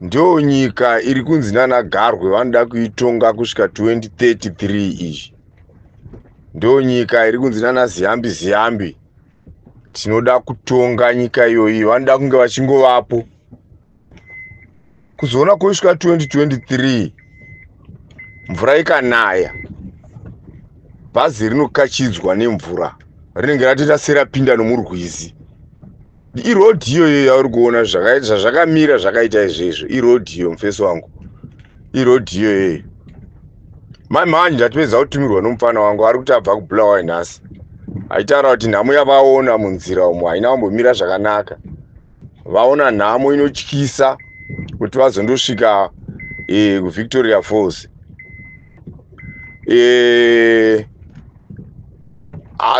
Ndo nyika iri kunzi nana Garwe vanoda kuitonga kusvika 2033 izvi. Ndo nyika iri kunzi nana Ziyambi Ziyambi tinoda kutonga nyika iyoyi, vanoda kunge vachingovapo. Kuzoona kusvika 2023 mvura ikanaya, bhazi rinokachidzwa nemvura, rinenge ratoita serapinda nomurwizi. Irodhi iyoyo yauri kuona zvazvakamira zvakaita izvezvo, irodhi iyo, mufesi wangu, irodhi iyoyo. Mai manje ndatopedza kutumirwa nomufana wangu ari kuti abva kuBulawayo nhasi, aitaura kuti nhamo yavaona munzira umo haina kumbomira zvakanaka. Vaona nhamo inotyisa kuti vazondosvika kuVictoria Falls.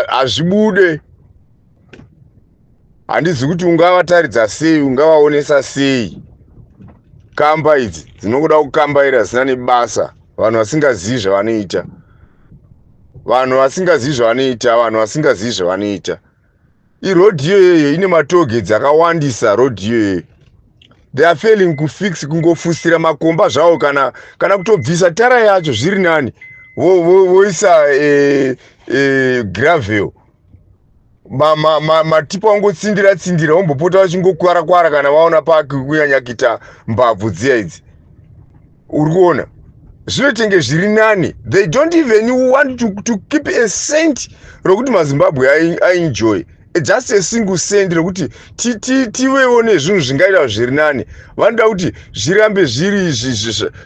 Hazvibude. Handizi kuti ungavataridza sei, ungavaonesa sei. Kamba idzi dzinongoda kukambaira zvisina nebasa, vanhu vasingazivi zvavanoita, vanhu vasingazivi zvavanoita, vanhu vasingazivi zvavanoita. Irodhi iyoyoyo ine matollgates akawandisa. Rodhi iyoyoyo they are failing kufix, kungofusira makomba zvavo kana kutobvisa tara yacho zviri nani, voisa gravel, matipa vangotsindira tsindira, vombopota vachingokwara kwara kana vaona pakunyanya kuita mbabvu dziya idzi. Uri kuona zvinotenge zviri nani. They don't even want to keep a cent rokuti maZimbabwe aenjoy just a single cent rokuti tivewo nezvinhu zvingaita zviri nani. Vanoda kuti zvirambe zviri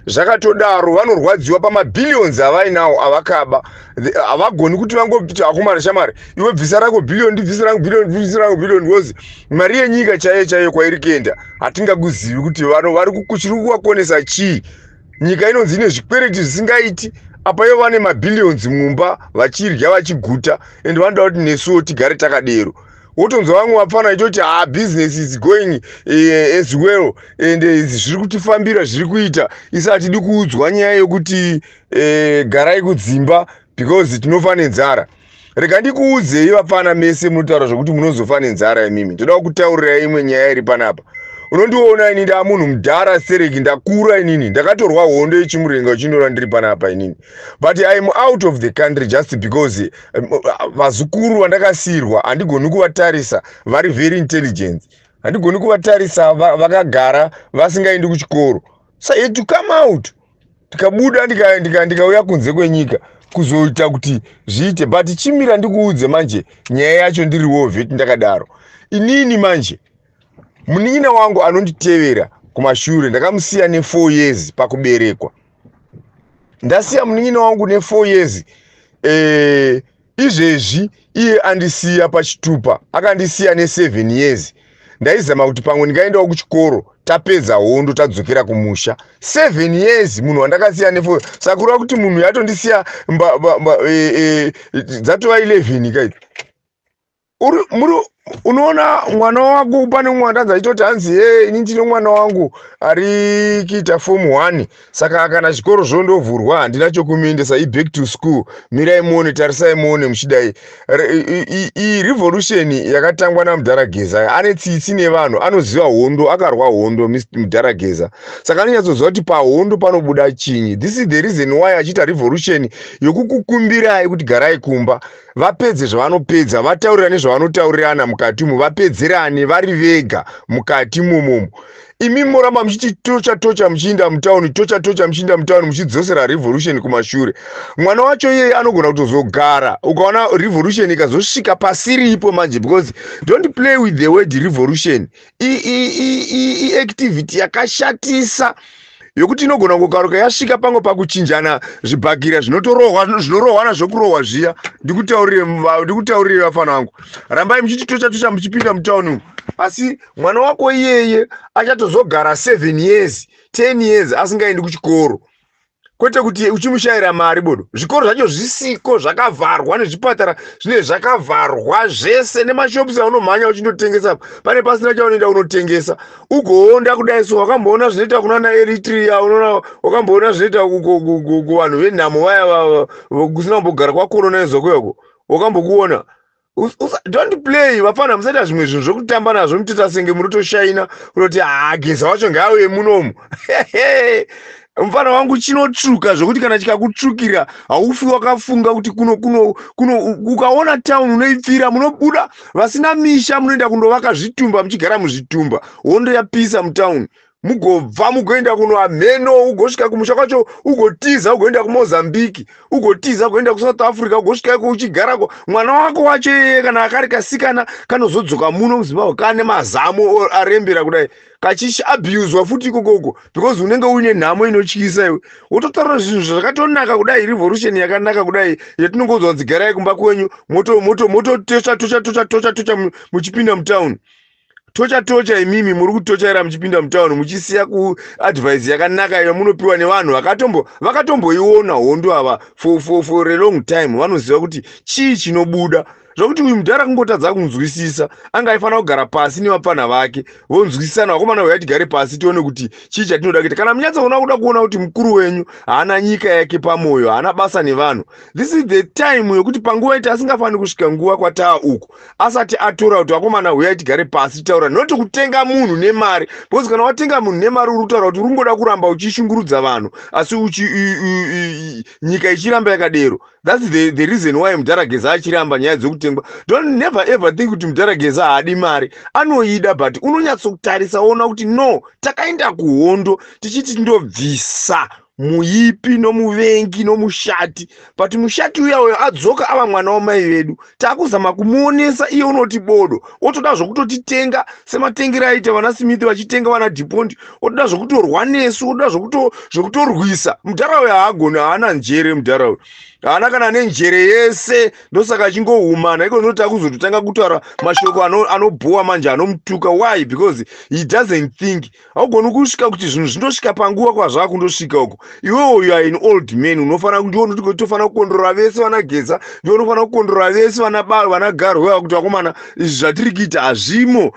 zvakatodaro. Vanorwadziwa pamabillions avainawo avakaba. Havagoni kuti vangoti, "Akomana, shamari, iwe bvisa rako billion, ndibvise rangu billion, bvisa rangu billion," because mari yenyika chaiyo chaiyo kwairi kuenda hatingakuzivi kuti vanhu vari chiri kuvakonesa chii. Nyika inonzi ine zvikwereti zvisingaiti, apa ivo vane mabillions mumba, vachirya vachiguta, and vanoda kuti nesuwo tigare takadero. Wotonzwa vamwe vapfana vachitoti, "Ha, business is going as well and zviri kutifambira, zviri kuita isi hatidi kuudzwa nyaya yekuti garai kudzimba because tinofa nenzara." Rega ndikuudzei, vapfana mese munotaura zvokuti munozofa nenzara, imimi ndoda kutaurirai imwe nyaya iri panapa. Unondiona ini ndaa munhu mudhara sereki, ndakura inini, ndakatorwa hondo yechimurenga uchinora ndiri panapa inini, but I am out of the country just because vazukuru vandakasiyirwa handigoni kuvatarisa vari very intelligent, handigoni kuvatarisa vakagara vasingaendi kuchikoro. So I had to come out, ndikabuda, ndikauya kunze kwenyika kuzoita kuti zviite. But chimira ndikuudze manje nyaya yacho. Ndiriwo vet ndakadaro inini. Manje munin'ina wangu anonditevera kumashure ndakamusiya ne4 years pakuberekwa. Ndasiya munin'ina wangu ne4 years. Izvezvi iye andisiya pachitupa, akandisiya ne7 years. Ndaizama kuti pamwe ndingaendawo kuchikoro tapedza hondo tadzokera kumusha. 7 years munhu wandakasiya ne4, saka kureva kuti munhu yatondisiya dzatova 11 kaiti. Muri unoona mwana wako, pane mumwe wandanzi achitoti hanzi, "E, ini ndine mwana wangu ari kuita form 1, saka kana zvikoro zvondovhurwa handina chokumuendesa, iback to school. Mirai muone, tarisai muone." Muchidai iyi revolution yakatangwa namudhara Geza, ane tsitsi nevanhu, anoziva hondo, akarwa hondo mudhara Geza, saka anonyatsoziva kuti pahondo panobuda chinyi. This is the reason why achiita revolution yokukukumbirai kuti garai kumba, vapedze zvavanopedza, vataurira nezvavanotaurirana mukati umu, vapedzerane vari vega mukati momomo. Imi moramba muchiti tocha tocha muchiinda mutauni, tocha tocha muchiinda mutauni, muchidzosera revolution kumashure. Mwana wacho iyeye anogona kutozogara, ukaona revolution ikazosvika pasiripo manje, because don't play with the word revolution. Iactivity yakashatisa yokuti inogona kukaruka yasvika pamwe pakuchinjana zvibhakira zvinotorohwa, zvinorohwa nazvokurohwa zviya. Ndikutaurire vafana vangu, rambai muchiti tocha tocha muchipinda mutauni umu, asi mwana wako iyeye achatozogara 7 years, 10 years asingaendi kuchikoro, kwete kuti uchimushayira mari bodo. Zvikoro zvacho zvisiko, zvakavharwa, nezvipatara zvine zvakavharwa zvese, nemashops aunomhanya uchindotengesa pane pasina chaunoenda unotengesa, ugoonda kudai. So wakamboona zvinoita kunana Eritrea? Unoona, wakamboona zvinoita kuvanhu venhamo vaya kusina kumbogara kwacolonizwa kuyako? Wakambokuona? Don't play, vafana. Musaita zvimwe zvinhu zvokutamba nazvo, mutoita senge muri toshaina kutoti, "Ha, Geza wacho ngaauye munomu." Mufana wangu, chinotsvuka zvokuti kana chikakutsvukira haufi wakafunga kuti kuno kuno kuno. Ukaona town unoipfira, munobuda vasina misha, munoenda kundovaka zvitumba, muchigara muzvitumba. Hondo yapisa mutauni, mugobva mugoenda kuno hameno, ugosvika kumusha kwacho, ugotiza ugoenda kuMozambique, ugotiza ugoenda kuSouth Africa, ugosvika iko uchigarako. Mwana wako wacho iyeye, kana akari kasikana, kanozodzoka muno muZimbabwe kane mazamo arembera kudai, kachiabhuzwa futi ikokoko, because unenge uine nhamo inotyisa. Iwe wototaura zvinhu zvakatonaka kudai, revolution yakanaka kudai, yatinongonzwa kunzi garai kumba kwenyu, mototesha tocha tocha tocha tocha muchipinda mutauni, tocha tocha. Imimi muri kutochaira muchipinda mutauni, muchisiya kuadvice yakanaka yamunopiwa nevanhu vakatomboiona hondo ava for a long time. Vanoziva kuti chii chinobuda, zvokuti uyu mudhara kungotadza kunzwisisa. Anga aifanira kugara pasi nevapfana vake, vonzwisisana. "Vakomana, uya tigare pasi tione kuti chii chatinoda kuita." Kana munyatsoona kuda kuona kuti mukuru wenyu haana nyika yake pamwoyo, haana basa nevanhu, this is the time yokuti panguva iti asingafaniri kusvika nguva kwataa uku asati atora kuti, "Vakomana, uyai tigare pasi titaura," noti kutenga munhu nemari, because kana watenga munhu nemari, uri kutaura kuti uri kungoda kuramba uchishungurudza vanhu, asi nyika ichiramba yakadero. That's the reason why mudhara Geza achiramba nyaya dzokutengwa. Don't never ever think kuti mudhara Geza haadi mari. Anoida, but unonyatsokutarisa ona kuti no, takaenda kuhondo tichiti tindobvisa muipi nomuvengi nomushati, but mushati uya uyo adzoka ava mwana wamai vedu. Taakuzama kumuonesa, iye unoti bodo, otoda zvokutotitenga sematengero aita vana Smith vachitenga vana Dupont. Otoda zvokutorwa nesu, otoda zvokutorwisa. Mudhara uyo haagoni, haana njere. Mudhara uyo haana kana nenjere yese, ndosaka achingohumana iko. Ndoti akuzototanga kutaura mashoko anobhowa manje, anomutuka. Why? Because he doesn't think. Haugoni kusvika kuti zvinhu zvindosvika panguva kwazvakundosvika uko. Iwewo you are an old man, unofanira, ndiwo tofanira kukondorora vese vanaGeza, ndiwo unofanira kukondorora vese vanagarwe, kuti vakomana, izvi zvatiri kuita hazvimo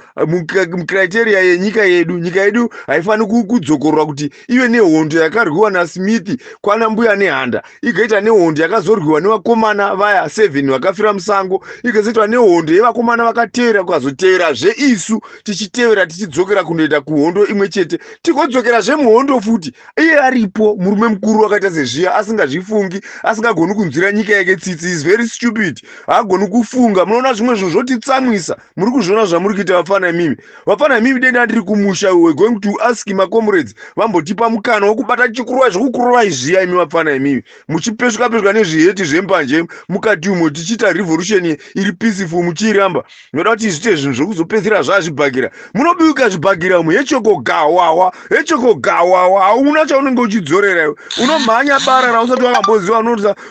mucriteria yenyika yedu. Nyika yedu haifaniri kudzokorora kuti ive nehondo yakarwiwa naSmith kwana Mbuya Nehanda, igoita nehondo yakazorwiwa nevakomana vaya 7 vakafira musango, igozoitwa nehondo yevakomana vakateera, kukazoteverazve isu tichitevera, tichidzokera kundoita kuhondo imwe chete, tigodzokerazve muhondo futi. Iye aripo murume mukuru akaita sezviya, asingazvifungi, asingagoni kunzwira nyika yake tsitsi. Is very stupid, haagoni kufunga. Munoona zvimwe zvinhu zvotitsamwisa. Muri kuzviona zvamuri kuita, vafana imimi, vafana imimi. Denda ndiri kumusha, we going to ask macomrades vambotipa mukana wokubata chikuruvai, zvokukuruvai zviya. Imi vafana imimi muchipesvuka pesvuka nezviheti zvembanje mukati umo, tichiita revolution iri peaceful, muchiiramba. Noda kuti zviite zvinhu zvokuzopedzisira zvazvibhakira. Munobika zvibhakira umu, hechoko gawawa, hechoko gawawa. Hauna chaunenge uchidzorera iwe. Unomhanya bara rausati wakamboziva.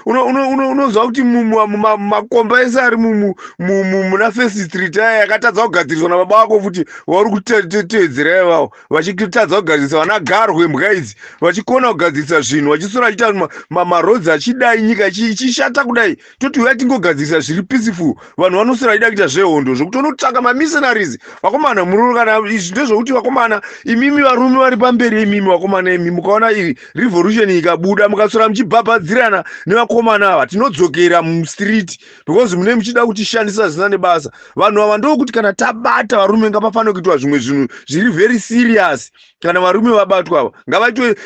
Unoziva kuti makomba ese ari muna First Street aya yakatadza kugadziriswa nababa vako futi, vauri kuteedzera ivavo vachitadza kugadzirisa. Vana garwe, mbwa idzi, vachikona kugadzirisa zvinhu, vachisora vachiita maroads achidai, nyika ichishata kudai. Toti uya tingogadzirisa zviri peaceful, vanhu vanoswera vachida kuita zvehondo, zvokuti unotsvaka mamissionaries. Vakomana, kana izvi ndezvokuti vakomana imimi, varume vari pamberi imimi, vakomana imi, mukaona iri revolution ikabuda, mukaswera muchibhabhadzirana nevakomana ava, tinodzokera mustreet, because mune muchida kutishandisa zvisina nebasa. Vanhu ava ndokuti kana tabata varume, ngapafanire kuitwa zvimwe zvinhu zviri very serious. Kana varume vabatwa ava,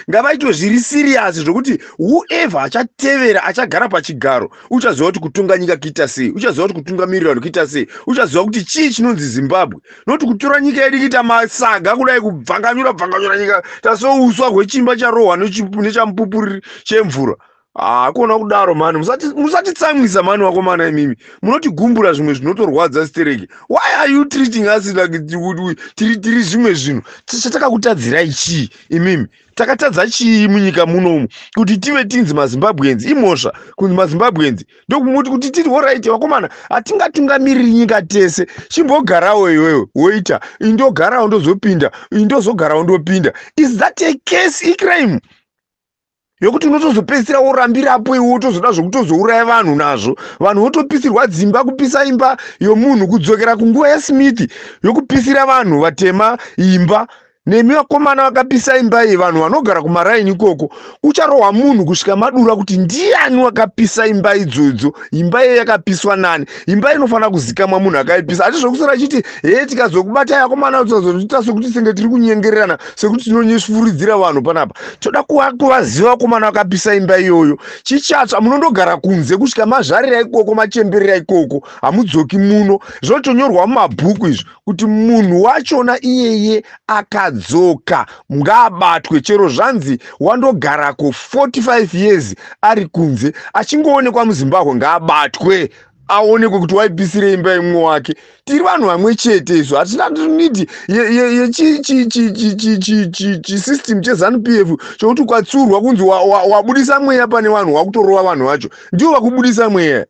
ngavaitwe zviri serious, zvokuti whoever achatevera, achagara pachigaro, uchaziva kuti kutonga nyika kuita sei, uchaziva kuti kutungamirira vanhu kuita sei, uchaziva kuti chii chinonzi Zimbabwe, noti kutora nyika yedu kuita masaga kudai, kubvanganyura bvanganyura nyika, tasouswa hwechimba charohwa nechamupupuri chemvura. Hakuna kudaro mani. Musatitsamwisa mani, vakomana imimi. Munotigumbura zvimwe zvinotorwadza stereki. Why are you treating us like tiri zvimwe zvinhu? Chatakakutadzirai chii imimi? Takatadza chii munyika munomu kuti tive tinzi maZimbabweans? Imhosva kunzi maZimbabweans? Ndokumuti kuti tiri alright, vakomana, hatingatungamiriri nyika tese. Chimbogarawo iwewe, woita indogarawo, ndozopinda, indozogarawo, ndopinda. Is that a case, icrime yokuti unotozopedzisira worambirapo iwe, wotozoda zvokutozouraya vanhu nazvo, vanhu votopisirwa dzimba, kupisa imba yomunhu, kudzokera kunguva yaSmith yokupisira vanhu vatema imba. Nemi vakomana vakapisa imba iyi, vanhu vanogara kumaraini ikoko, kucharohwa munhu kusvika madura kuti ndiani wakapisa imba idzodzo. Imba iyo yakapiswa nani? Imba inofanira kuzikamwa munhu akaipisa. Hati zvokusora chiti hee, tikazokubatai vakomana, tisazoita sekuti senge tiri kunyengererana, sekuti tinonyefuridzira vanhu panapa. Toda kuvaziva vakomana vakapisa imba iyoyo. Chichatsva, munondogara kunze kusvika mazvarira ikoko, machemberera ikoko, hamudzoki muno. Zvotonyorwa mumabhuku izvi kuti munhu wachona iyeye akadzoka ngaabatwe, chero zvanzi wandogarako 45 years ari kunze, achingoonekwa muZimbabwe ngaabatwe, aonekwe kuti waipisire imba yemumwe wake. Tiri vanhu vamwe chete izvo, hatina need yechisystem cheZANU PF chokuti ukatsurwa kunzi wabudisa mweya pane vanhu, wakutorova vanhu vacho ndivo vakubudisa mweya.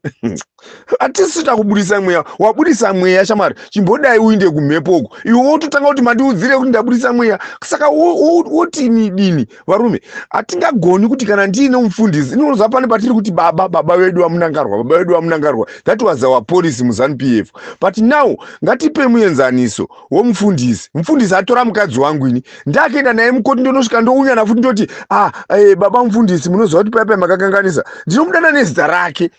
Hatisi takubudisa mweya. Wabudisa mweya, shamwari, chimbodai uinde kumhepo uko. Iwe wototanga kuti mandiudzire kuti ndabudisa mweya, saka wotini dini? Varume, hatingagoni kuti kana ndiine mufundisi inoza pane patiri kuti baba, baba vedu vaMunangarwa, baba vedu vaMunangarwa. That was our policy muZANU PF. But now ngatipe muenzaniso womufundisi. Mufundisi atora mukadzi wangu, ini ndakaenda naye mukoti, ndonosvika ndounyana futi, ndoti, "Ah, baba mufundisi, munoziva kuti paipai makakanganisa." Ndinomudana nezita rake.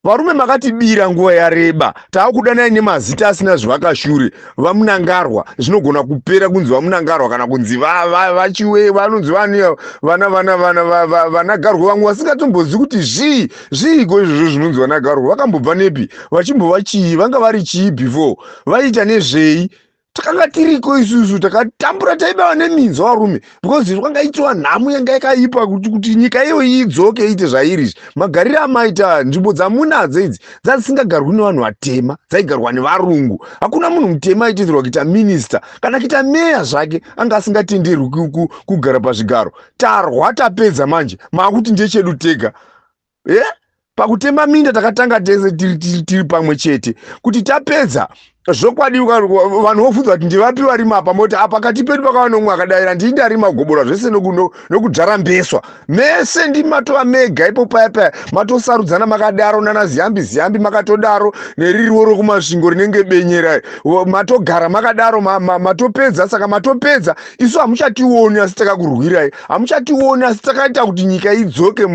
Varume, makatibira nguva yareba, taakudanai nemazita asina zvivakashure. VaMunangarwa zvinogona kupera kunzi VaMunangarwa kana kunzi vachiwe, vanonzi vani, vana vana vana vanagarwa, vamwe vasingatombozivi kuti zvii zviiko izvozvo zvinonzi vanagarwa, vakambobva nepi, vachimbova chii, vanga vari chii before, vaiita nezvei. Takanga tiriko isusu, takatambura, taibawa neminzwa varume, because kwanga itiwa nhamu yanga yakaipa kuti nyika iyoyi idzoke iite zvairi izvi. Magariro amaita, nzvimbo dzamunadzo idzi dzadzisingagarwi nevanhu vatema, dzaigarwa nevarungu. Hakuna munhu mutema aitenderwa kuita minista kana kuita meya zvake, anga asingatenderwi kugara pazvigaro. Tarwa, tapedza, manje maakuti ndechedu tega. Ye pakutema minda takatanga tese tiri pamwe chete. Kuti tapedza zvokwadi, vanhu vobvunza kuti ndivapi varima apa, moti pakati pedu pakava nomwe akadayira, ndii ndarima gobora zvese nokudzvara mbeswa. Mese ndimatova mega ipo paya paya, matosarudzana makadaro nana Ziyambi Ziyambi, makatodaro neririwo rokuMasvingo rinenge benyera, matogara makadaro, matopedza. Saka matopedza, isu hamuchationi, asi takakurwirai. Hamuchationi, asi takaita kuti nyika idzoke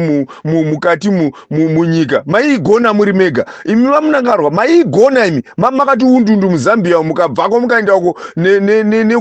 mukati munyika. Maiigona muri mega imi VaMunangarwa, maiigona imi. Makati undundu muZambia, mukabvako mukaenda uko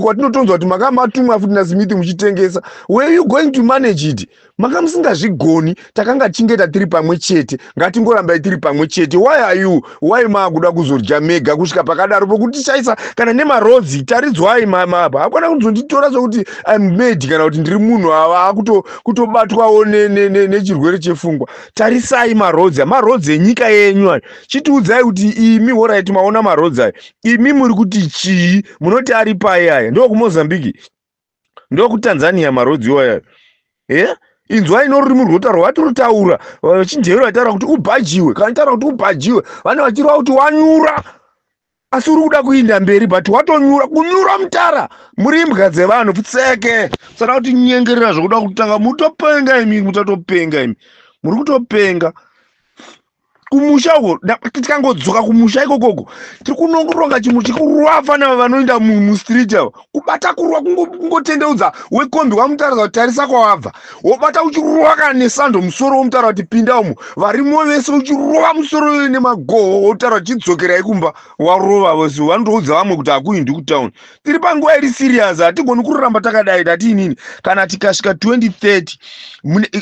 kwatinotonzwa kuti maka matumwa futi naSmith muchitengesa. Were you going to manage it? Manga musingazvigoni. Takanga chingeta tiri pamwe chete, ngatingorambai tiri pamwe chete. Why are you, why maakuda kuzodya mega kusvika pakadaro pokuti chaisa kana nemarodzi? Taridzwai mapa, hakwana kuzonditora sokuti I'm mad kana kuti ndiri munhu ava kutobatwawo nechirwere chefungwa. Tarisai marodzi, marodzi enyika yenyu ayo. Chitiudzai kuti imi, alright, maona marodzi ayo, imi muri kuti chii? Munoti ari pai aya? NdokuMozambique, ndokuTanzania marodzi iwayayo? E inzwai norurimi rwotaurwa, vatirutaura vachindevera, vataura kuti ubhajiwe. Kana taura kuti ubhajiwe, vane vachireva kuti wanyura, asi uri kuda kuinda mberi, but watonyura, kunyura mutara. Muri imbwa dzevanhu, pfutseke. Musada kuti nyengerera zvokuda kutanga mutopenga imi, mutatopenga imi, muri kutopenga. Kumusha uko, tikangodzoka kumusha ikokoko, tiri kunongoronga chimwe chikurova fana vanoenda mustreet ava, kubata kurwa, kungotendeudza wekombi wamutaridza kuti tarisa kwawabva, wobata uchirova kana nesando musoro, womutaura kuti pinda umo, varimo vese, uchirova musoro nemagoho, wotaura chidzokerai kumba. Warova vose, vanotoudza vamwe kuti hakuindi kutauni. Tiri panguva iri serious, hatigoni kuramba takadai. Tati inini kana tikasvika 2030,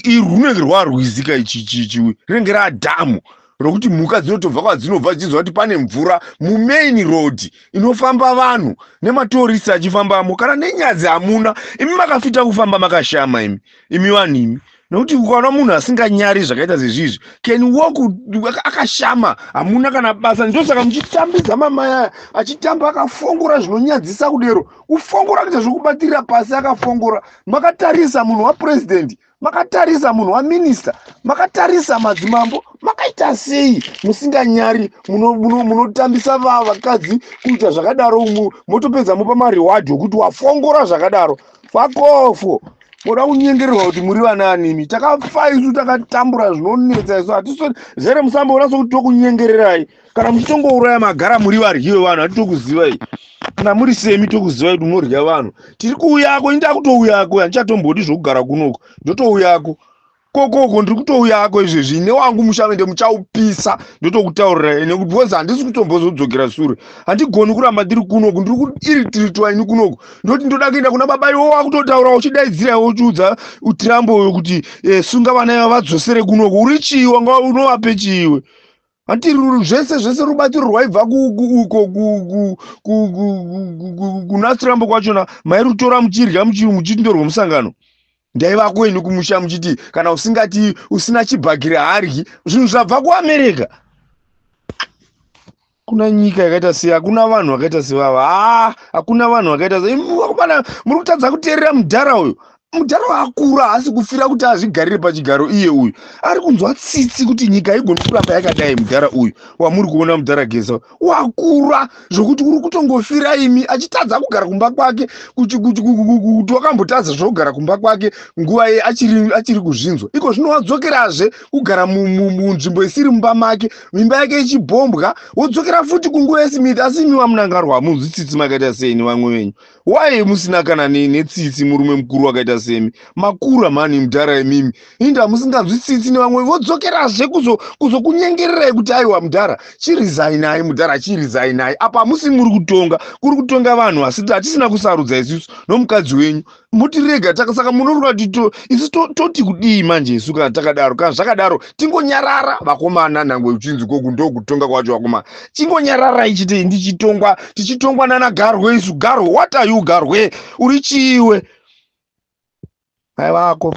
iri runenge rwarwizika, ichi rinenge radhamu rokuti mhuka dzinotobva kwadzinobva dzichinzwa kuti pane mvura mumain road inofamba vanhu nematorisi achifambamo. Kana nenyadzi hamuna imi, makafita kufamba makashama imi, imi vanhu imi, nokuti ukaona munhu asinganyari zvakaita sezvizvi, can walk akashama, hamuna kana basa. Ndosaka muchitambidza mamai aya achitamba akafongora zvinonyadzisa kudero, kufongora kuita zvokubatirira pasi akafongora. Makatarisa munhu wapurezidendi, makatarisa munhu waminista, makatarisa madzimambo, makaita sei musinganyari? Munotambisa vakadzi kuita zvakadaro, motopedza mopa mareward okuti wafongora zvakadaro. Fakofo. Moda kunyengererwa kuti muri vanaani imi? Takafa isu, takatambura zvinonetsa isu. Hatiso zere musamboona sokuti tokunyengererai. Kana muchitongouraya magara muri varyi vevanhu, hatitokuzivai. Kana muri semi, tokuzivai kuti munorya vanhu. Tiri kuuyako, ini ndakutouyako, handichatombodi zvokugara kunoko, ndotouyako kokoko. Ndiri kutouyako izvezvi newangu musha, ende muchaupisa, ndotokutaurirai, nekuti because handisi kutombozodzokera sure. Handigoni kuramba ndiri kunoku, ndiri kuiritiritwa ini kunoku. Ndoti ndoda kuenda kuna baba, iwo wakutotaura uchidaidzira iwe, uchiudza Trump uyo kuti sunga vana iva vadzosere kunoku. Uri chii? Wanga unovape chiiwe? Handiti zvese zvese rubatsiro rwaibva uko kuna Trump kwachona mairutora muchirya, muchiti ndorwemusangano? Ndaiva kwenyu kumusha muchiti kana usingati usina chibhakiri haryi zvinhu zvabva kuAmerica. Kuna nyika yakaita sei? Hakuna vanhu vakaita sevava. Ha, hakuna vanhu vakaita se vakomana. Muri kutadza kuteerera mudhara uyu. Mudhara akura, haasi kufira kuti azvigarire pachigaro. Iye uyu ari kunzwa tsitsi kuti nyika haigoni kuramba yakadai. Mudhara uyu wamuri kuona, mudhara Geza, wakura zvokuti uri kutongofira imi, achitadza kugara kumba kwake, kuti wakambotadza zvokugara kumba kwake nguva ye achiri kuzvinzwa. Iko zvino wadzokerazve kugara munzvimbo isiri mumba make, imba yake ichibhombwa, wodzokera futi kunguva yeSmith. Asi imi vaMunangarwa, hamunzwi tsitsi? Makaita sei nevamwe venyu? Wai musina kana netsitsi? Murume mukuru wakaita semi, makura mani, mudhara imimi, inda musinganzwi tsitsi nevamwe? Vodzokerazve kuzokunyengererai kuti aiwa mudhara, chirizainai, mudhara, chirizainai. Apa hamusi muri kutonga, kuri kutonga vanhu asi hatisina kusarudza isusu nomukadzi wenyu. Mutirega. Saka munoreva kuti isu toti kudii manje isu kana takadaro? Kana zvakadaro, tingonyarara vakomana. Nhango uchinzi koku ndokutonga kwacho, vakomana, chingonyararai chete. Ndichitongwa, tichitongwa nana Garwe isu. Garwe, what are you? Garwe, uri chiiwe? Mai vako.